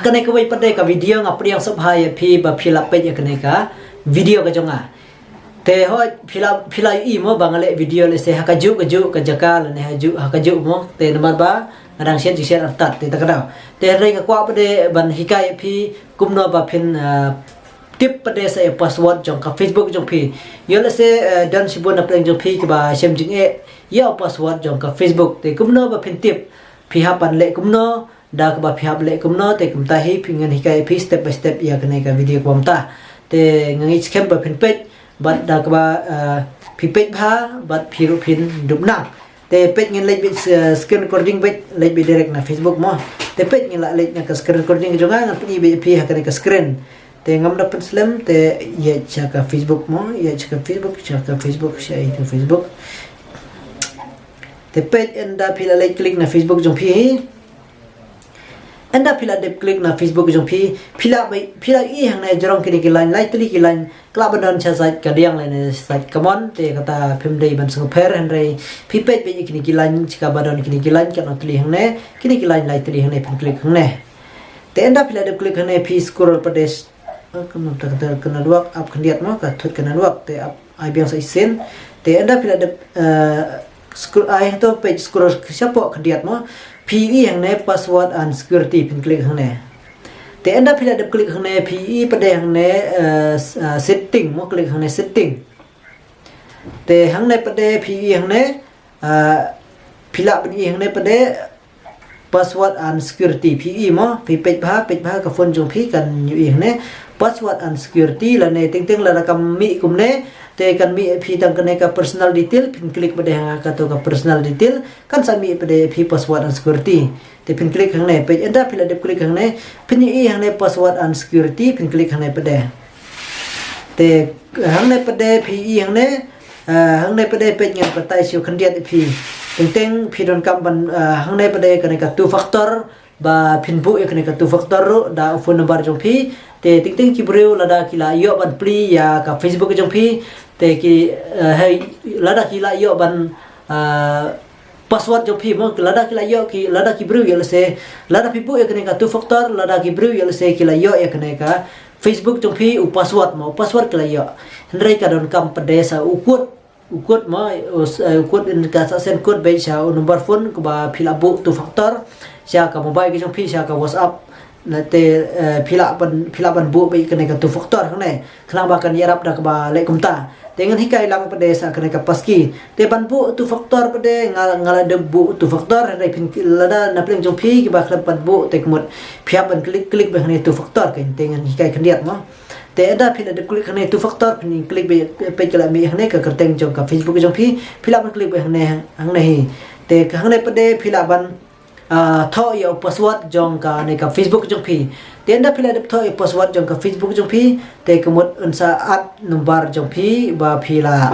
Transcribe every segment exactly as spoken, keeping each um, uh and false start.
Kane kawei pat de ka video nga pdiang sngewbha ïa phi ba phi lah peit ïa kane ka video ka jong nga. Te hooid phi lah, phi lah ïohi mo ba nga leh video lehse ha kajuh kajuh ka jaka lane ha juh, ha kajuh mo. Te namar ba nga dang shet jingshit artat te ta ka daw. Te hynrei nga kwah pat de ban hikai ïa phi kumno ba phin, ah, tip pat de sa ïa password jong ka Facebook jong phi. Ïoh lehse, eh, don shibun na pdeng jong phi kiba shem jingeh ïa u password jong ka Facebook. Te kumno ba phin tip, phi hap ban leh kumno, da kaba phi hap leh kumno, te kumta hi phi, ngan hikai phi step by step ïa kane ka video kaba mynta. Te nga ngeit skhem ba phin peit bad da kaba, eh, phi peit bha bad phi ruh phin dup nang. Te peit ngin leit beit, eh, screen recording beit, leit beit direct na Facebook mo. Te peit ngin lah leit na ka screen recording jong nga, ngan pyni beit phi ha kane ka screen. Te ngam da pynslem, te ïa sha ka Facebook mo, ïa sha ka Facebook, sha ka Facebook, sha ïa ka Facebook. Te peit ynda phi la leit click na Facebook jong phi hi. Ynda phi la dep click na Facebook jong phi, phi lah ba, phi lah ïohi hangne jrong kine ki line, lai tylli ki line, ka lah ban don sha side kadiang lane sha side kamon, te kata phim dei ban sngewpher, hynrei phi peit beit ïa kine ki line, sha kaba don kine ki line katno tylli hangne, kine ki line lai tylli hangne, phin click hangne. Te ynda phi la dep click hangne phi scroll pat de, eh, ka mynta ka, ka network ap khyndiat mo, ka thut ka network, te ap ai biang sa shisien. Te ynda phi la dep, eh, scroll, ai to page scroll shapoh khyndiat mo. Phi ïohi hangne password and security, phin click hangne. Te ynda phi la dep click hangne phi ïohi pat de hangne, eh, s-, eh, setting mo, click hangne setting. Te hangne pat de phi ïohi hangne, eh, phi lah ban ïohi hangne pat de password and security, phi ïohi mo, phi peit bha, peit bha ka phone jong phi kan ïohi hangne. Password and security lane teng teng lada kam mih kumne, te kan mih phi tang kane ka personal detail, phin click pat de ha kato ka personal detail, kan sa mih pat de phi password and security. Te phin click hangne, peit ynda phi la dep click hangne, phin ïohi hangne password and security, phin click hangne pat de. Te hangne pat de phi ïohi hangne, ah, hangne pat de peit ngan batai shuh khyndiat ïa phi. Teng teng phi donkam ban, ah, hangne pat de kane ka two factor, ba phin buh ïa kane ka two factor ruh da u phone number jong phi. Te teng teng ki briew lada ki la ïoh ban plie ïa ka Facebook jong phi, te ki, eh, hei, lada ki la ïoh ban, eh, password jong phi mo, lada ki la ïoh ki, lada ki briew ïoh lehse, lada phi buh ïa kane ka two factor, lada ki briew ïoh lehse ki la ïoh ïa kane ka Facebook jong phi u password mo, u password ki la ïoh. Hynrei ka donkam pat de sa u code, u code mo, u s-, eh, u code, yn ka sa send code beit sha u number phone kaba phi la buh two factor, sha ka mobile ka jong phi, sha ka WhatsApp. Na te, eh, phi lah ban, phi lah ban buh beit kane ka two factor hangne. Khnang ba kan ïarap da kaba leh kumta. Te ngan hikai lang pat de sa kane ka passkey. Te ban buh two factor pat de nga, nga la dep buh two factor, hynrei phin, lada na pdeng jong phi kiba khlem pat buh te ka mut phi hap ban click, click beit hangne two factor, kan te ngan hikai khyndiat mo. Te ynda phi la dep click hangne two factor, phin click beit, peit ka la mih hangne ka kyrteng jong ka Facebook jong phi, phi lah ban click beit hangne, hangne hi. Te ka hangne pat de phi lah ban, ah, thoh ïa u password jong kane ka Facebook jong phi. Te ynda phi la dep thoh ïa u password jong ka Facebook jong phi, te ka mut un sa add number jong phi ba phi la,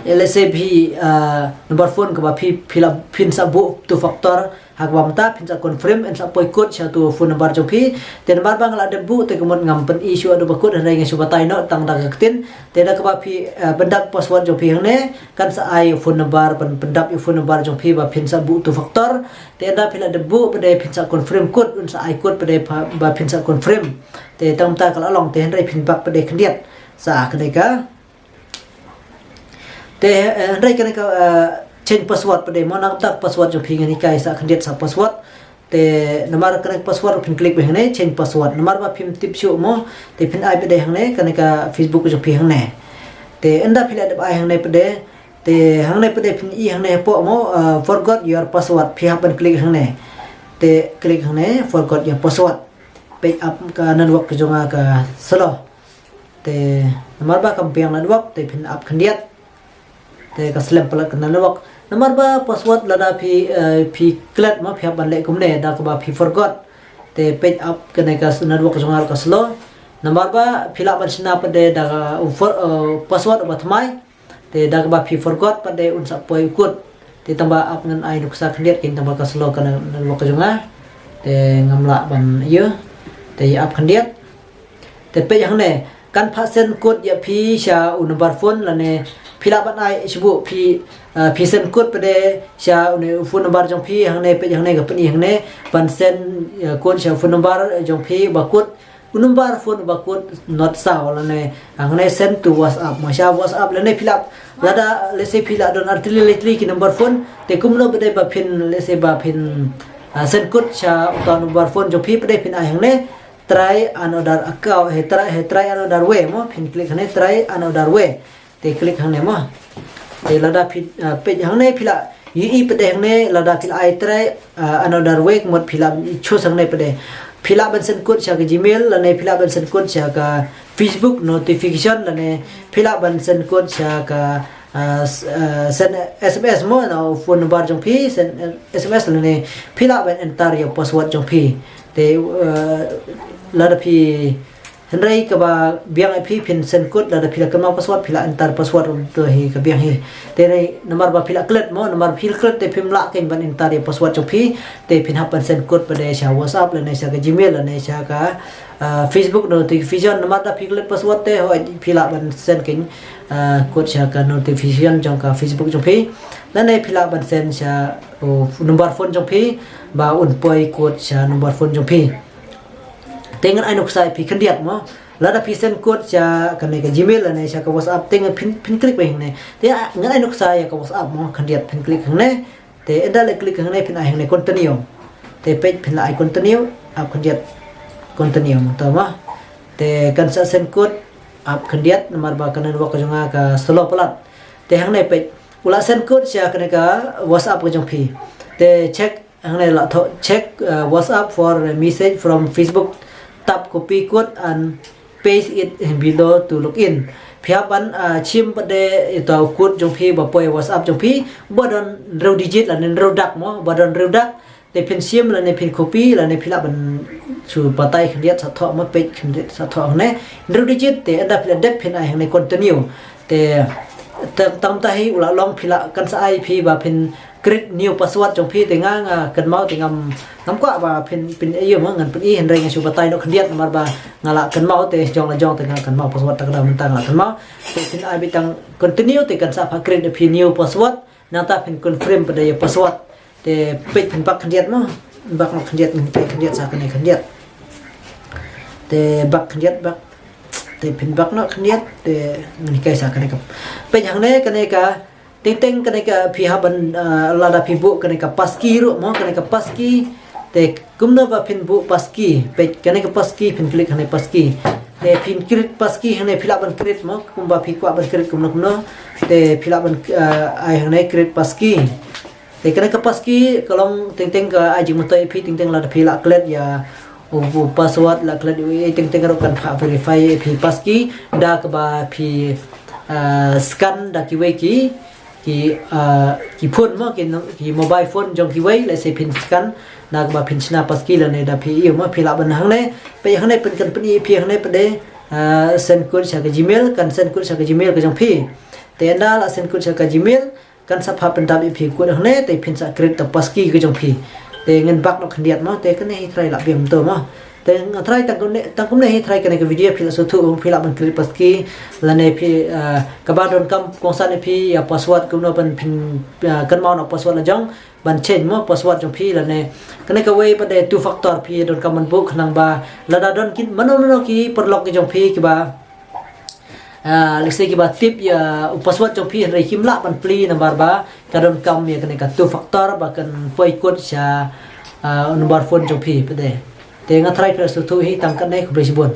eh, let's say phi, ah, number phone kaba phi, phi la, phin sa buh two factor, ha kaba mynta phin sa confirm, yn sa poi code sha uto u phone number jong phi. Te namar ba nga la dep buh te ka mut ngam pyni shuh da ba code, hynrei nga shu batai noh tang da ka ktien. Te da kaba phi, eh, pyndap password jong phi hangne, kan sa ai phone number, pyn-, pyndap ïa u phone number jong phi ba phin sa buh two factor. Te ynda phi la dep buh pat de phin sa confirm code, un sa ai code pat de ba, ba phin sa confirm. Te tang mynta ka la long, te hynrei phin back pat de khyndiat sa kane ka. Te, eh, hynrei kane ka, eh, change password pat de mo, na ka bynta ka password jong phi ngan hikai sa khyndiat sa password. Te namar kane ka password phin click beit hangne, change password. Namar ba phim tip shuh mo, te phin ai pat de hangne kane ka Facebook jong phi hangne. Te ynda phi la dep ai hangne pat de, te hangne pat de phin ïohi hangne hapoh mo, eh, forgot your password, phi hap ban click hangne. Te click hangne, forgot your password. Peit ap ka network ka jong nga ka slow. Te namar ba kam biang network te phin ap khyndiat. Te ka slem palat ka network. Namar ba password lada phi, eh, phi klet mo, phi hap ban leh kumne da kaba phi forgot. Te peit ap kane ka network ka jong nga ka slow. Namar ba phi lah ban shna pat de da ka, um, for-, eh, password uba thymmai. Te da kaba phi forgot pat de un sa poi u code. Te tang ba ap ngan ai nuksa khyndiat, kane tang ba ka slow ka network ka jong nga. Te ngam lah ban ïa. Te ïa ap khyndiat. Te peit hangne, kan phah send code ïa phi sha u number phone lane phi lah ban ai shuh phi, ah, phi send code pat de sha une u phone number jong phi hangne, peit hangne ka pyni hangne, ban send, ah, code sha u phone number jong phi ba code u number phone ba code not saw lane hangne send to WhatsApp mo, sha WhatsApp lane phi lah, lada let's say phi lah don artylli artylli ki number phone, te kumno pat de ba phin, let's say ba phin, ah, send code sha uta u number phone jong phi pat de phin ai hangne try another account, he try, he try another way mo, phin click hangne try another way. Te click hangne mo. Te lada phi, ah, peit hangne phi lah ïohi pat de hangne lada phi lah ai try, ah, another way, ka mut phi lah choose hangne pat de. Phi lah ban send code sha ka Gmail lane phi lah ban send code sha ka Facebook notification lane phi lah ban send code sha ka, ah, s-, ah, send SMS mo na u phone number jong phi, send, eh, SMS lane phi lah ban enter ïa u password jong phi. Te, ah, lada phi, hynrei kaba biang ïa phi phin send code, lada phi la kynmaw password phi lah enter password ruh to hi ka biang hi. Te hynrei namar ba phi lah klet mo, namar phi lah klet te phim lah kein ban enter ïa u password jong phi, te phin hap ban send code pat de sha WhatsApp lane sha ka Gmail lane sha ka, ah, Facebook notification. Namar da phi klet password te hooid phi lah ban send kein, ah, code sha ka notification jong ka Facebook jong phi lane phi lah ban send sha, oh, number phone jong phi ba un poi code sha number phone jong phi. Te ngan ai nuksa ïa phi khyndiat mo. Lada phi send code sha kane ka Gmail lane sha ka WhatsApp te ngan phin, phin click beit hangne. Te, ah, ngan ai nuksa ïa ka WhatsApp mo, khyndiat phin click hangne. Te ynda la click hangne phin ai hangne continue. Te peit phin la ai continue, ap khyndiat continue mo to mo. Te kan sa send code, ap khyndiat namar ba ka network ka jong nga ka slow palat. Te hangne peit u la send code sha kane ka WhatsApp ka jong phi. Te check hangne la thoh check, uh, WhatsApp for a message from Facebook. Tap copy code and paste it below to log in. Phi hap ban, uh, shim pat de ita u code jong phi ba poi WhatsApp jong phi, ba don hynriew digit lane hynriew dak mo, ba don hynriew dak. Te phin shim lane phin copy lane phi lah ban shu batai khyndiat sa thoh mo, peit khyndiat sa thoh hangne hynriew digit. Te ynda phi la dep phin ai hangne continue. Te tang, tang mynta hi u la long phi lah kan sa ai phi ba phin create new password jong phi. Te nga, nga kynmaw te ngam, ngam kwah ba phin, phin ïoh mo, ngan pyni hynrei nga shu batai noh khyndiat namar ba nga la kynmaw te jong la jong te nga kynmaw password ta ka dei mynta nga la kynmaw. Te phin ai beit tang continue te kan sa phah create phi new password. Nangta phin confirm pat de ïa u password. Te peit phin back khyndiat mo. Back noh khyndiat, ngan peit khyndiat sa kane khyndiat. Te back khyndiat, back. Te phin back noh khyndiat, te ngan hikai sa kane ka. Peit hangne kane ka, teng teng kane ka phi hap ban, ah, lada phi buh kane ka passkey ruh mo, kane ka passkey. Te kumno ba phin buh passkey, peit kane ka passkey phin click hangne passkey. Te phin create passkey hangne phi lah ban create mo, kumba phi kwah ban create kumno kumno. Te phi lah ban, ah, ai hangne create passkey. Te kane ka passkey ka long teng teng ka ai jingmyntoi ïa phi teng teng lada phi lah klet ïa u, u password lah klet ïa u, teng teng ruh kan phah verify ïa phi passkey da kaba phi, ah, scan da kiwei ki, ki, ah, ki phone mo, ki, ki mobile phone jong kiwei, let's say phin scan da kaba phin shna passkey lane da phi ïoh mo, phi lah ban hangne, peit hangne phin kan pyni ïa phi hangne pat de, ah, send code sha ka Gmail, kan send code sha ka Gmail ka jong phi. Te ynda la send code sha ka Gmail, kan sa phah pyndap ïa phi code hangne, te phin sa create ta passkey ka jong phi. Te ngan back noh khyndiat mo, te kane hi trai lah biang to mo. Te nga trai tang kumne, tang kumne hi trai kane ka video phi lah sngewthuh, phi lah ban create passkey, lane phi, ah, kaba donkam kongsan ïa phi ïa password kumno ban phin, ah, kynmaw noh password la jong, ban change mo password jong phi lane. Kane kawei pat de two factor phi donkam ban buh khnang ba lada don ki mano mano ki paralok ki jong phi kiba ah, let's say kiba tip ïa u password jong phi hynrei kim lah ban plie namar ba ka donkam ïa kane ka two factor ba kan poi code sha, ah, u number phone jong phi pat de. Te nga trai phi sngewthuh hi tang katne, khublei shibun.